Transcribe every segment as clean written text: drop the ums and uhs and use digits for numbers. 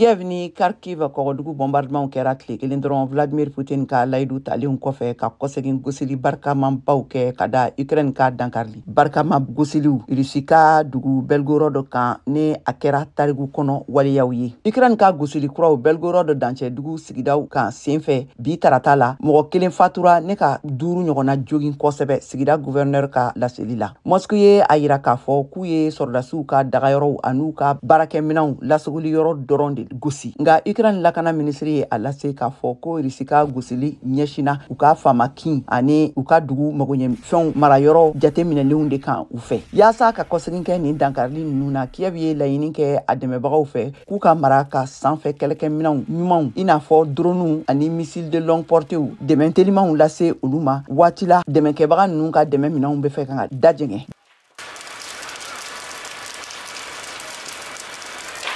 Kiev ni Kharkiv kɔgɔdugu bombardement kɛra tile kelen dɔrɔn Vladimir Putin ka layidu talenw kɔfɛ ka kɔsegin gosili barikamabaw kɛ ka da Ukraine ka dankarili barikama gosiliw Rusi ka dugu Belgorod kan ni a kɛra tariku kɔnɔ waleyaw ye. Ukraine ka gosili kuraw Belgorod dancɛ dugu sigidaw kan senfɛ bi tarata la, mɔgɔ kelen fatura ne ka 5 ɲɔgɔnna jogin kosɛbɛ, sigida gouverneur ka laseli la. Moscou ye a yira k'a fɔ k'u ye sɔrɔdasiw ka dagayɔrɔw an'u ka baarakɛminɛnw lasogoli yɔrɔ dɔrɔn de gosi. Nka Ukraine lakana minisiri ye a lase k'a fɔ ko Rusi ka gosili ɲɛsinna u ka faama kin ani u ka dugu magoɲɛfɛnw marayɔrɔ jateminɛlenw de kan u fɛ. Yaasa ka kɔsegin kɛ nin dankarili ninnu na, Kiev ye laɲini kɛ a dɛmɛbagaw fɛ k'u ka mara ka sanfɛ kɛlɛkɛminɛnw ɲumanw i n'a fɔ droniw ani missile de longue portée dɛmɛ telimanw lase olu ma waati la dɛmɛkɛbaga ninnu ka dɛmɛ minɛnw bɛ fɛ ka dajɛngɛ.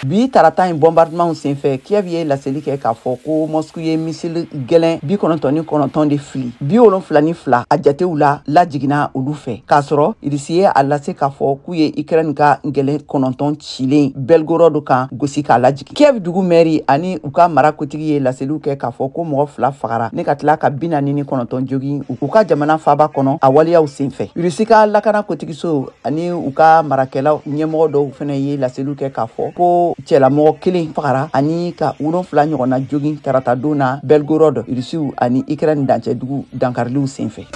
Bi tarata in bombardement senfɛ, Kiev ye laseli kɛ k'a fɔ ko Moscou ye missile gɛlɛn 99 de fili, 72 a jatew la lajiginna olu fɛ, k'a sɔrɔ Irisi ye a lase k'a fɔ k'u ye Ukraine ka gɛlɛn 9 cilen Belgorod kan gosi k'a lajigin. Kiev dugu mɛri ani u ka mara kotigi ye laseliw kɛ k'a fɔ ko mɔgɔ 2 fagara ne ka tila ka 49 jogin u ka jamana faaba kɔnɔ a waleyaw senfɛ. Irisi ka lakana kotigiso ani u ka marakɛlaw ɲɛmɔgɔ dɔw fɛnɛ ye laseliw kɛ k'a fɔ ko cɛlamɔgɔ kelen fagara ani ka 7 ɲɔgɔnna jogin taratadon na Belgorod, Irisiw ani Ukraine dancɛ dugu dankariliw senfɛ.